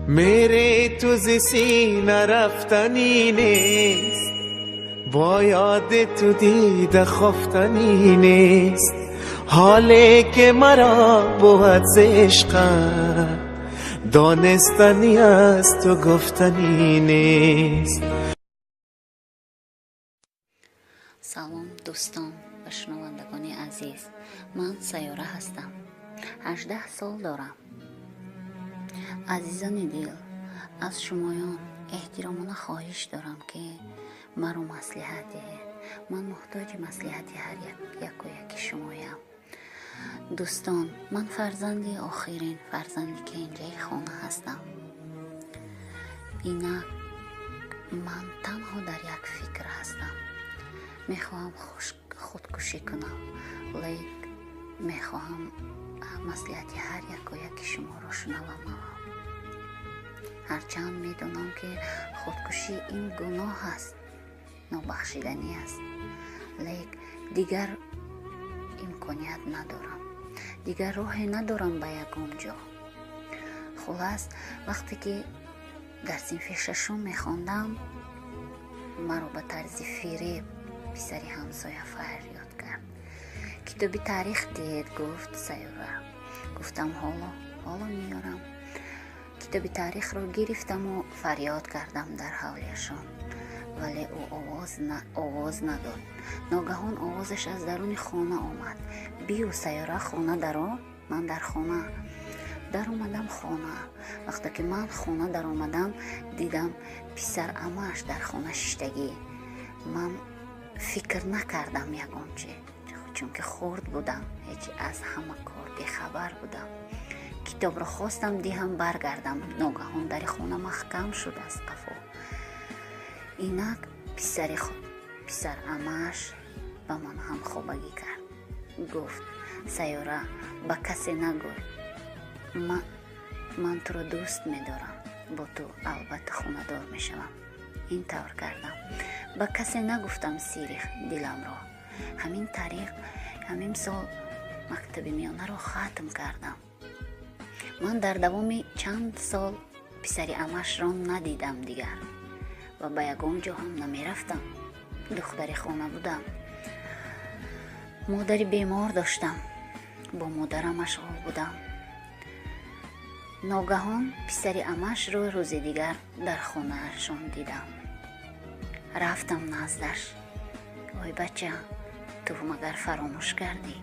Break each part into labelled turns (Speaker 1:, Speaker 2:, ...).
Speaker 1: Мере ту зи сина рафтанӣ нест, бо ёди ту дида хуфтанӣ нест. Ҳоле ки маро буд зи ишқат, донистанӣ аст ва гуфтанӣ нест.
Speaker 2: Салом, дӯстон ва шунавандагони азиз. Ман Сайёра ҳастам, 18 сол дорам. Азизони дил, аз шумоён эҳтиромона хоҳиш дорам, ки маро маслиҳат диҳед. Ман муҳтоҷи маслиҳати ҳар яку яки шумоям. Дӯстон, ман фарзанди охирин, фарзанди кенҷаи хона ҳастам. Инак ман танҳо дар як фикр ҳастам: мехоҳам худкушӣ кунам, лек мехоҳам маслиҳати ҳар яку яки шуморо шунавам. Ҳарчанд медонам, ки худкушӣ ин гуноҳ аст, нобахшиданӣ аст, лек дигар имконият надорам, дигар роҳе надорам ба ягон ҷо. Хулас, вақте ки дар синфи шашум мехондам, маро ба тарзи фиреб писари ҳамсоя фарёд кард: «Китоби таърих диҳед», гуфт Сайёра. Гуфтам: «Ҳоло, ҳоло меёрам». Китоби таърихро гирифтаму фарёд кардам дар ҳавлияшон, вале ӯ овоз надод. Ногаҳон овозаш аз даруни хона омад: «Биё, Сайёра, хона даро, ман дар хона». Даромадам хона. Вақте ки ман хона даромадам, дидам, писар амааш дар хона шиштагӣ. Ман фикр накардам ягон чи, чунки хурд будам, ҳеҷ аз ҳама кор бехабар будам. Китобро хостам диҳам, баргардам, ногаҳон дари хона маҳкам шуд аз қафо. Инак писари писар амааш ба ман ҳамхобагӣ кард. Гуфт: «Сайёра, ба касе нагӯй, ман туро дӯст медорам, бо ту албатта хонадор мешавам». Ин тавр кардам, ба касе нагуфтам сири диламро. Ҳамин тариқ ҳамин сол мактаби миёнаро хатм кардам. Ман дар давоми чанд сол писари амашро надидам дигар ва ба ягон ҷо ҳам намерафтам. Духтари хона будам, модари бемор доштам, бо модарам машғул будам. Ногаҳон писари амашро рӯзи дигар дар хонаашон дидам. Рафтам наздаш: «Ой бача, ту магар фаромӯш кардӣ?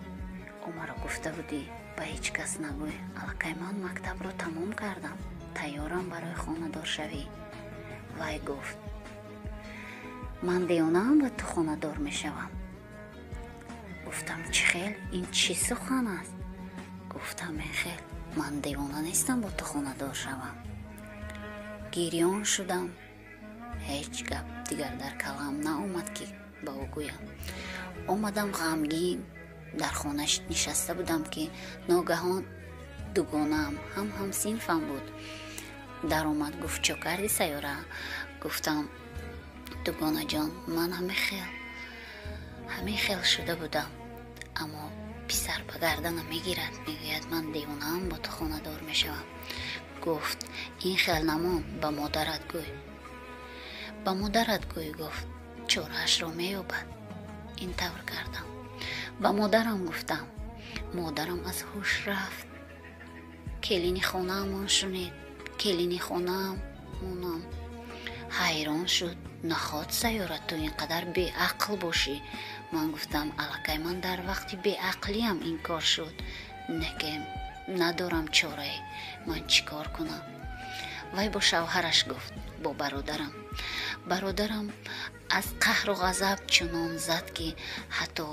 Speaker 2: Ӯ маро гуфта будӣ, ба ҳеҷ кас нагӯй. Аллакай ман мактабро тамом кардам, тайёрам барои хонадоршавӣ». Вай гуфт: «Ман девонаам, ба ту хонадор мешавам?» Гуфтам: «Чӣ хел? Ин чӣ сухан аст?» Гуфтам: «Хел, ман девона нестам бо ту хонадор шавам». Гирён шудам. Ҳеҷ гап дигар дар калам наомад, ки ба ӯ гӯям. Омадам, ғамгин дар хона нишаста будам, ки ногаҳон дугонаам, ҳам ҳамсинфам буд, даромад. Гуфт: «Чо кардӣ, Сайёра?» Гуфтам: «Дугонаҷон, ман ҳамин хел шуда будам, аммо писар ба гарданам мегирад, мегӯяд, ман девонаам, бо ту хонадор мешавам». Гуфт: «Ин хел намон, ба модарат гӯй, ба модарат гӯй», гуфт, «чораашро меёбад». Ин тавр кардам, ба модарам гуфтам. Модарам аз ҳуш рафт. Келини хонаамон шунид, келини хонаамонам ҳайрон шуд: «Наход, Сайёра, ту ин қадар беақл бошӣ?» Ман гуфтам: «Аллакай ман дар вақти беақлиям ин кор шуд, неке надорам чорае, ман чӣ кор кунам?» Вай бо шавҳараш гуфт, бо бародарам. Бародарам аз қаҳру ғазаб чунон зад, ки ҳатто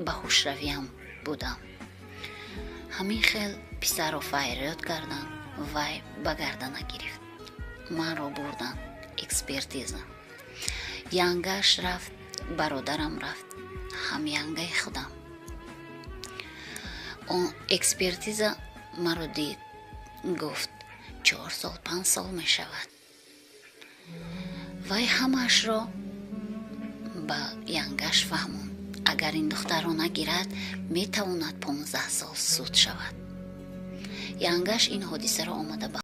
Speaker 2: ба ҳушравиам будам. Ҳамин хел писарро фарёд карданд, вай ба гардана гирифт, манро бурданд экспертиза. Янгааш рафт, бародарам рафт, ҳам янгаи худам. Он экспертиза маро дид, гуфт: «4 сол, 5 сол мешавад». Вай ҳамаашро ба янгаш фаҳмонд: агар ин духтарро нагирад, метавонад 15 сол суд шавад. Янгаш ин ҳодисаро омада ба